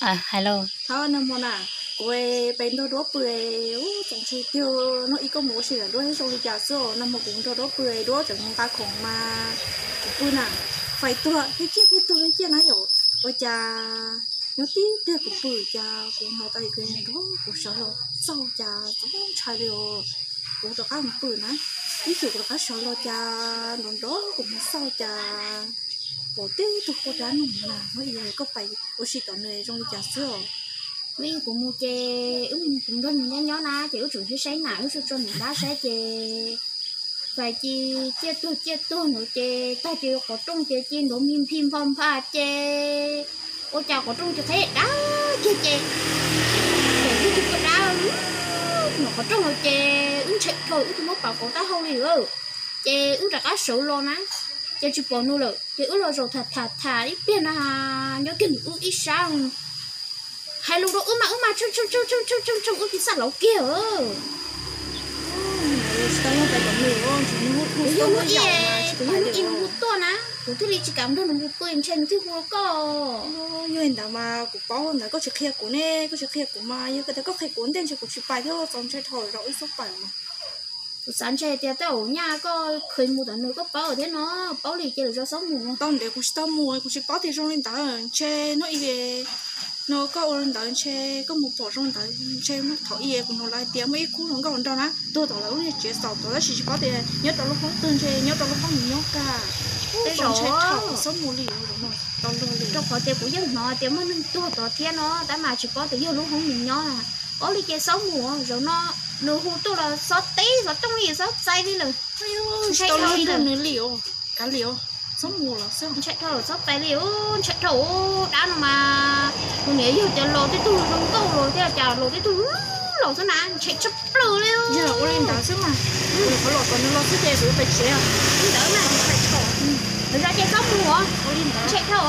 Hello, nag hmo na, kuv pes nrog duab pw, ub txaus ntshai tiag, noj ib koj mus ua si lam duab thiab zoo li cas xwb os. Nag hmo kuv nrog duab pw, duab tseem nqa khoom mas kuv pw na, fais tuag thiab ciaj thiab tuag thiab ciaj na yom. Ua cas nyob tib pliag kuv pw cas kuv hnov tau ib koj nrov, kuv sawv los txog cas txaus ntshai li os. Kuv rov qab mus pw na, ib chim kuv rov qab sawv los cas nrov nrov kuv mus xauj cas pom tib tug poj dab no na, hnub ib koj pais ua si tom nws zoo li cas xwb os. Hnub ib kuv mus ces wb mus kuv nrog nws nyob nyob na ces wb tseem saib saib na, wb tsuas tso niam dab saib ces fais ci ciaj tuag ciaj tuag ntawd ces tag ces qhov rooj ces ci nrov nphi nphi npha npha ces ua cas qhov rooj ces qheb dab kiag ces ces wb tus poj dab nyuam qhov rooj no ces wb ntshai dhau, wb tsis muab pam kauv taub hau li lawm. Ces wb rov qab sawv los na, ces tsis pom nws lawm ces wb los zaum tham tham tham ib pliag na, nyob kiag nws wb ib sab hais lus rau wb mas wb mas tsoo tsoo tsoo tsoo wb tis xaj lauv kiag. Kuv yog hnub ib, kuv yog hnub ib nws hu tuaj na, kuv thiaj li tsis kam nrog nws mus pw, ntshe nws thiaj hu rau koj. Yog li ntawd mas kuv paub ntawd koj tsis qhia kuv ne, koj tsis qhia kuv mas yog tias koj qhia kuv ntej ntshe kuv tsis pais thiab, txaus ntshai dhau, zaum wb xob pais. Kuv xav ntshe tias tej zaum nyaj koj kheev mus tom nws koj paub thiab no, paub li ces lwm zaus xob mus. Tau ntev kuv tsis tau mus, kuv tsis paub tias zoo li ntawd, ntshe hnub ib no koj ua li ntawd ntshe koj mus pom zoo li ntawd, ntshe thaum ub kuv hnov lawv hais tias muaj ib khub hluas nkauj hluas nraug na tuag tom lawv lub niag tsev xaus tod, tab sis tsis paub tias nyob rau lub hoob twg, ntshe nyob rau lub hoob mus nyob kag. Tej zaum xob mus li, tau luag li. Rau qhov tias kuv yeej hnov tias muaj neeg tuag tod thiab no, tab mas tsis paub tias yog lub hoob mus nyob na. Paub li ces xob mus, zaum no nws hu tuaj los xob teb xob rooj li, xob txais li lawm. Tsis tau luag nrog nws li os, kav liam, xob mus los xwb. Ntshai dhau, xob pais li, ntshai dhau, dab no mas kuv niam yog tias los tej tug zoo nkauj los thiab cas los tej tug laus xwb na, ntshai tshaj plaws li. Yog ua li ntawd xwb mas, kuv qhov los kom nws los xwb ces kuv yuav pais tsev. Li ntawd mas ntshai dhau, lwm zaus ces xob mus os, ntshai dhau.